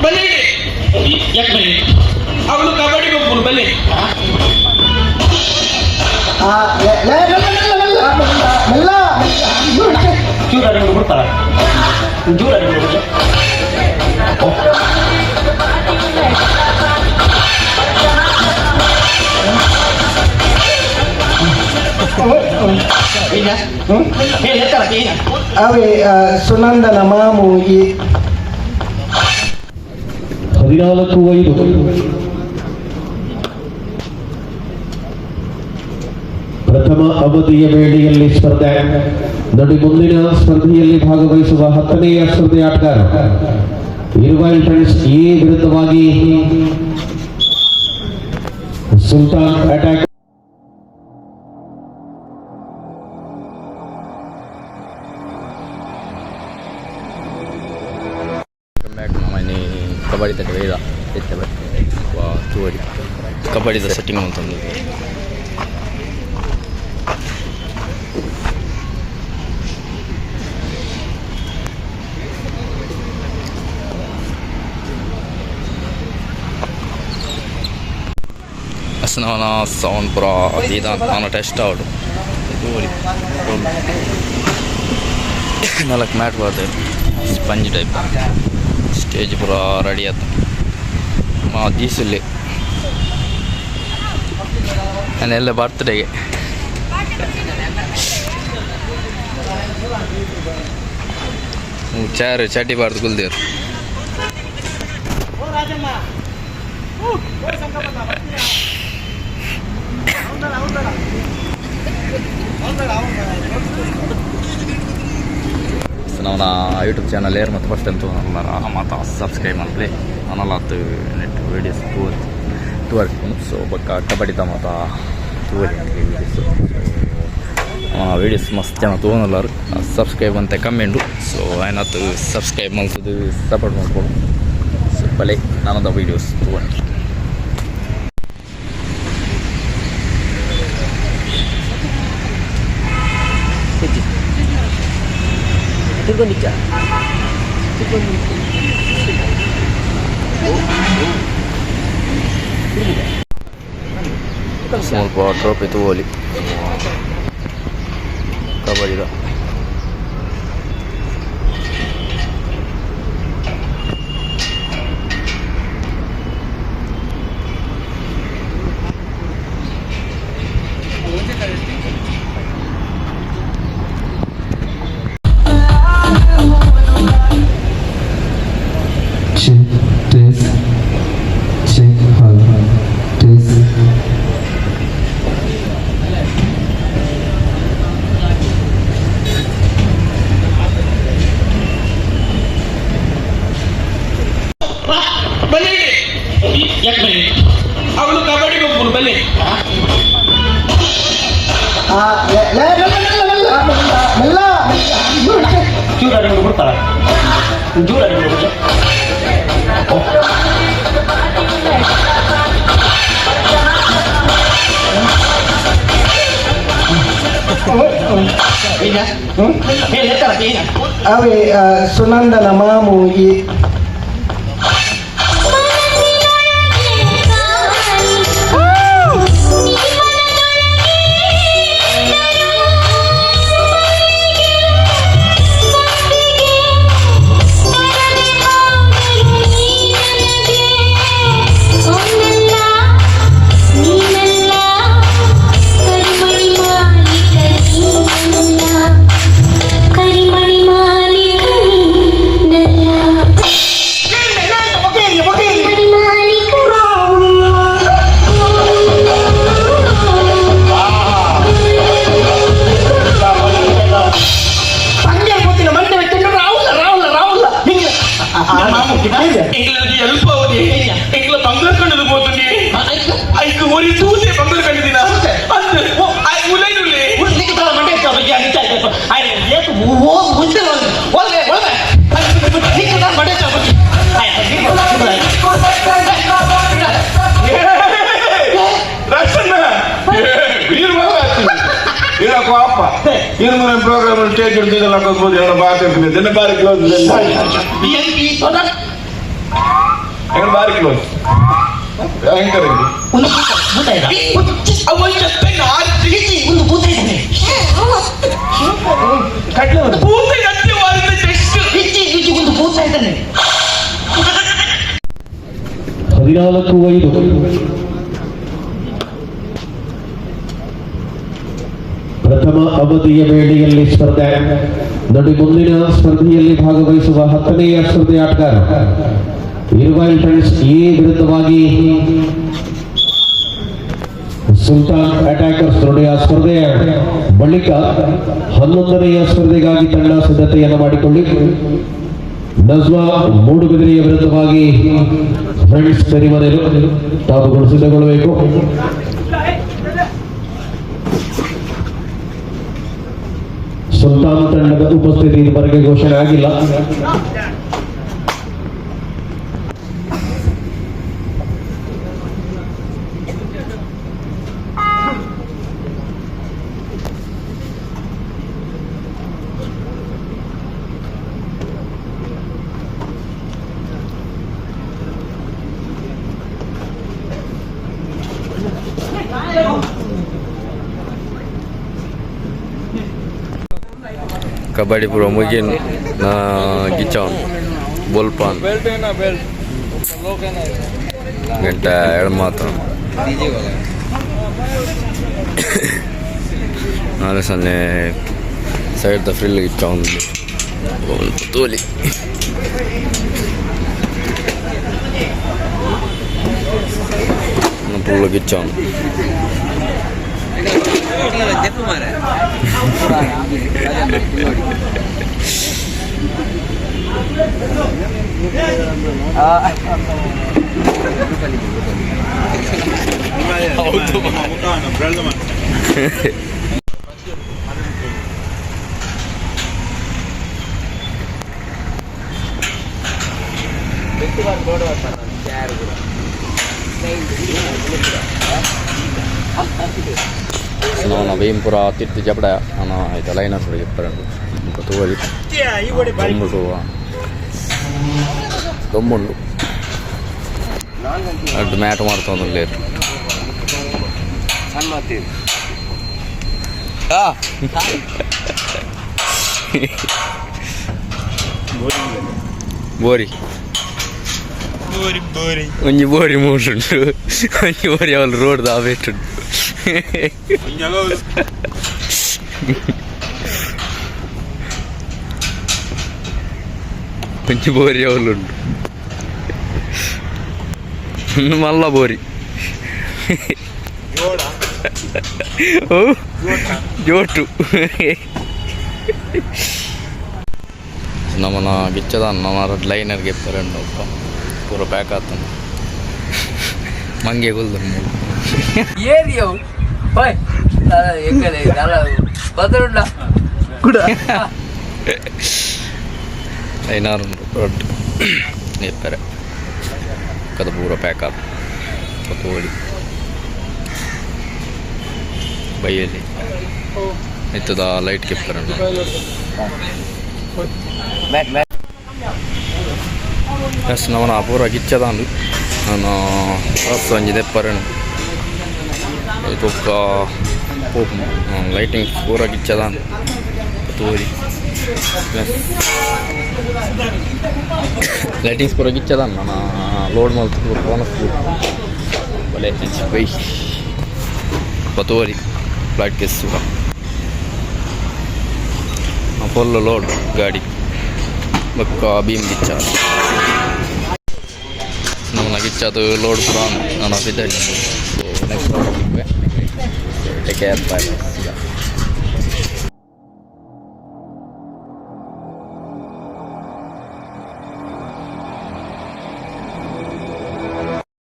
ಬಲೆ ಅವಳು ಕಬಡ್ಡಿ ಗೊಬ್ಬರು ಬಲೆ. ಮೆಲ್ಲ. ಚೂರು ಬಿಡ್ತಾರ, ಜೂರ. ಅವೇ ಸುನಂದನ ಮಾಮು ಈ 14-5. ಪ್ರಥಮ ಅವಧಿಯ ವೇಳೆಯಲ್ಲಿ ಸ್ಪರ್ಧೆ ನಡಿ. ಮುಂದಿನ ಸ್ಪರ್ಧೆಯಲ್ಲಿ ಭಾಗವಹಿಸುವ 10ನೆಯ ಸ್ಪರ್ಧೆ ಆಟಗಾರ ಇರುವೈಲ್ ಫ್ರೆಂಡ್ಸ್ ಎ ವಿರುದ್ಧವಾಗಿ ಸುಲ್ತಾನ್ ಅಟ್ಯಾಕ್. Welcome back. ಮನೆ ಕಬಡ್ಡಿ ತಟ್ಟೆ ವೇದ ಇತ್ತೆ ತೂವಡಿ ಕಬಡ್ಡಿದ ಸೆಟ್ಟಿಂಗ್ ಅಂತಂದು. ಅಸನವನ ಸೌಂಡ್ ಪುರ ದೀದ ಆನ ಟೆಸ್ಟ್ ಔಟ್. ತೂವಡಿ ನಾಲ್ಕು ಮ್ಯಾಟ್ ಬರ್ತದೆ, ಸ್ಪಂಜ್ ಟೈಪ್. ಸ್ಟೇಜ್ ಪೂರ ರೆಡಿ ಆಯ್ತು. ಮಾ ದೀಸಲ್ಲಿ ನಾನೆಲ್ಲ ಬರ್ತ್ಡೇಗೆ ಚೇರ್ ಚಟಿ ಬಾರ್ದು ಕುಲ್ದೇರು. ಸೊ ನಮ್ಮ ಯೂಟ್ಯೂಬ್ ಚಾನಲ್ ಏರ್ ಮತ್ತು ಫಸ್ಟ್ ಅಂತ ಮಾತಾ ಸಬ್ಸ್ಕ್ರೈಬ್ ಮಲ್ಪಲೆ. ಅನಲಾತ್ ನೆಟ್ ವೀಡಿಯೋಸ್ ಟೂ ಸೊ ಬೊಕ್ಕ ಕಬಡ್ಡಿದ ಮಾತ ತೂವಲಿ ವೀಡಿಯೋಸ್. ವೀಡಿಯೋಸ್ ಮಸ್ತ್ ಜನ ತೂವೊಂದುಲ್ಲಾರ್. ಸಬ್ಸ್ಕ್ರೈಬ್ ಅಂತ ಕಮ್ಮಿ ಉಂಡು. ಸೊ ಆಯ್ನಾತ್ ಸಬ್ಸ್ಕ್ರೈಬ್ ಮಲ್ತದು ಸಪೋರ್ಟ್ ಮಲ್ಪೊಡು. ಸೊ ಬಲೆ ನನದ ವೀಡಿಯೋಸ್ ತೂವೊಂಡು. ತಿರ್ಗೊಂಡಿಚ್ಚ. ಸ್ವಲ್ಪ ಟ್ರೋಫಿ ತೂವೊಲಿ ಕಬಡ್ಡಿದ. Check, test, check, hello, test. ಬಲೆ. ಅವಳು ಕಬಡ್ಡಿ ಗೊಬ್ಬರು ಬಲೆ. ಮೆಲ್ಲ. ಚೂರು ಬಿಡ್ತಾರ, ಜೂರ. ಅವೇ ಸುನಂದನ ಮಾಮು ಈ ಕರಿಮಣಿ ಮಾಲಿಕ ನೀನಲ್ಲ, ಕರಿಮಣಿ ಮಾಲಿಕ. ಹಂಗೆ ಗೊತ್ತಿಲ್ಲ, ಮಂಡೆ ಬೆಟ್ಟಿಂಡು ರಾಹುಲ್ ರಾಹುಲ್ ರಾಹುಲ್ ಹಿಂಗೆ. ಎಂಗ್ಲಲ್ಲಿ ಎಲ್ಪ ಅವನಿ ಎಂಗ್ಲ ಬಂಗಾರ ಕಂಡದು ಪೋತುಂಡಿ. ಐಕ್ ಒರಿ ತೂಸೆ ಬಂಗಾರ ಕಂಡಿದಿನ ಅಂದ್ I ಉಲೈನುಲೆ. ಮಂಡೆ ಒಳಗೆ ಒಳಗೆ ಮಂಡೆ. ರಕ್ಷಣ ವೀರ್ ಇರ ಕೋಪ ಇರು. ಪ್ರೋಗ್ರಾಮ್ ಸ್ಟೇಜ್ ಹಿಡಿದಿದ್ದೆಲ್ಲ ಕೊಡ್ಬೋದು. ಏನೋ ಬಾತ್ ದಿನ ಬಾರಿ ಕ್ಲೋಸ್. ಎಂಗಳು ಬಾರಿ ಕ್ಲೋಸ್ ಭಯಂಕರ ಇದು. ಒಂದು ಭೂತ ಇದೆ. ಒಂದು ಭೂತ ಇದೆ. ಕಟ್ಲೆ ಭೂತ ಗಟ್ಟಿ ವಾರಿದ ಚೆಸ್ಟ್. ಇಜ್ಜಿ ಇಜ್ಜಿ, ಒಂದು ಭೂತ ಇದ್ದಾನೆ. 14-5. ಪ್ರಥಮ ಅವಧಿಯ ವೇಳೆಯಲ್ಲಿ ಸ್ಪರ್ಧೆ. ನಡು ಮುಂದಿನ ಸ್ಪರ್ಧೆಯಲ್ಲಿ ಭಾಗವಹಿಸುವ 10ನೆಯ ಸ್ಪರ್ಧೆ ಆಟಗಾರ ಇರುವೈಲ್ ಫ್ರೆಂಡ್ಸ್ ಎ ವಿರುದ್ಧವಾಗಿ ಸುಲ್ತಾನ್ ಅಟ್ಯಾಕರ್ಸ್. ನೋಡಿ, ಆ ಸ್ಪರ್ಧೆಯ ಬಳಿಕ 11ನೆಯ ಸ್ಪರ್ಧೆಗಾಗಿ ತಂಡ ಸಿದ್ಧತೆಯನ್ನು ಮಾಡಿಕೊಳ್ಳಿ. ನಜ್ವಾ ಮೂಡುಬಿದಿರೆಯ ವಿರುದ್ಧವಾಗಿ ಫ್ರೆಂಡ್ಸ್ ಕರಿಮನೆಯರು. ತಾವುಗಳು ಸಿದ್ಧಗೊಳ್ಳಬೇಕು. ಸುಲ್ತಾನ್ ತಂಡದ ಉಪಸ್ಥಿತಿ ಇದುವರೆಗೆ ಘೋಷಣೆ ಆಗಿಲ್ಲ. ಕಬಡ್ಡಿ ಪೂರ ಮುಗಿನ್ ಗಿಚ್ಚವನ್ ಬೊಲ್ಪಾನ್ ಗಂಟೆ ಎರಡು ಮಾತು ನಾಳೆ ಸೊನ್ನೆ ಸೈಡ್ ದ ಫ್ರಿಲ್ ಗಿಚ್ಚವನ್ ತೋಲಿ. ಫುಲ್ ಗಿಚ್ಚವನ್. ನಾವು ಬೇಂಪುರ ತಿರ್ತು ಜಪಡ ನಾನು ಆಯ್ತು ಲೈನ್ ಹತ್ರ చెప్పారండి. ఇంకా తోలి దమ్ముడు దమ్ముండు అడ్డు మ్యాట్ మారుతుంది లేరు. ಬೋರಿ ಒಂಜಿ ಬೋರಿ ಮೂಡುಂಡು, ಒಂಜಿ ಬೋರಿ ಅವಳು ರೋಡ್ ದಾಬೇಟುಂಡು. ಒಂಜಿ ಬೋರಿ ಅವಳುಂಡು, ಮಲ್ಲ ಬೋರಿ. ಓ ಜೋಟು ನಮ್ಮನ ಗಿಚ್ಚದ ನಮ್ಮ ಲೈನರ್ಗೆ ಎಪ್ಪರೆಂಡು ಒಪ್ಪ ಪೂರ ಪ್ಯಾಕ್ ಆತನ ಮಂಗೆ ಕುಲ್ದು. ಏರಿಯವು ಹೋಯ್ ಎಕ್ಕಲೆ ಬದರುಂಡ. ಲೈನರ್ ಉಂಡು ರಡ್ಡ್ ಎಪ್ಪರೆ ಕದ ಪೂರ ಪ್ಯಾಕ್ ಆತ ತೋಳಿ ಬೈಯಲ್ಲಿ ಇತ್ತದ ಲೈಟ್ ಕೆಪ್ಪರೆಂಡು. ಎಸ್ ನವನ ಪೂರ ಗಿಚ್ಚದಾಂಡು ನಾನು ಬಸ್ ಒಂಜಿ ದೆಪ್ಪರೆನು ಬೊಕ್ಕ ಲೈಟಿಂಗ್ ಪೂರ ಗಿಚ್ಚದಾಂಡು ತೋರಿ. ಲೈಟಿಂಗ್ಸ್ ಪೂರ ಗಿಚ್ಚದಾಂಡು ನಾನು ಲೋಡ್ ಮಲ್ತು ಬೋನಸ್ ಬಲೆ ಬೈ ಪತೋರಿ ಫ್ಲೈಟ್ ಕೆಸ್ಸುಗ ಫುಲ್ ಲೋಡ್ ಗಾಡಿ ಬೊಕ್ಕ ಬೀಮ್ ಗಿಚ್ಚ ನಮ್ಮನ್ನ ಗಿಚ್ಚದು ಲೋಡ್ ಪೂರ ನಾನು ಬಿದ್ದ. So next take care, bye.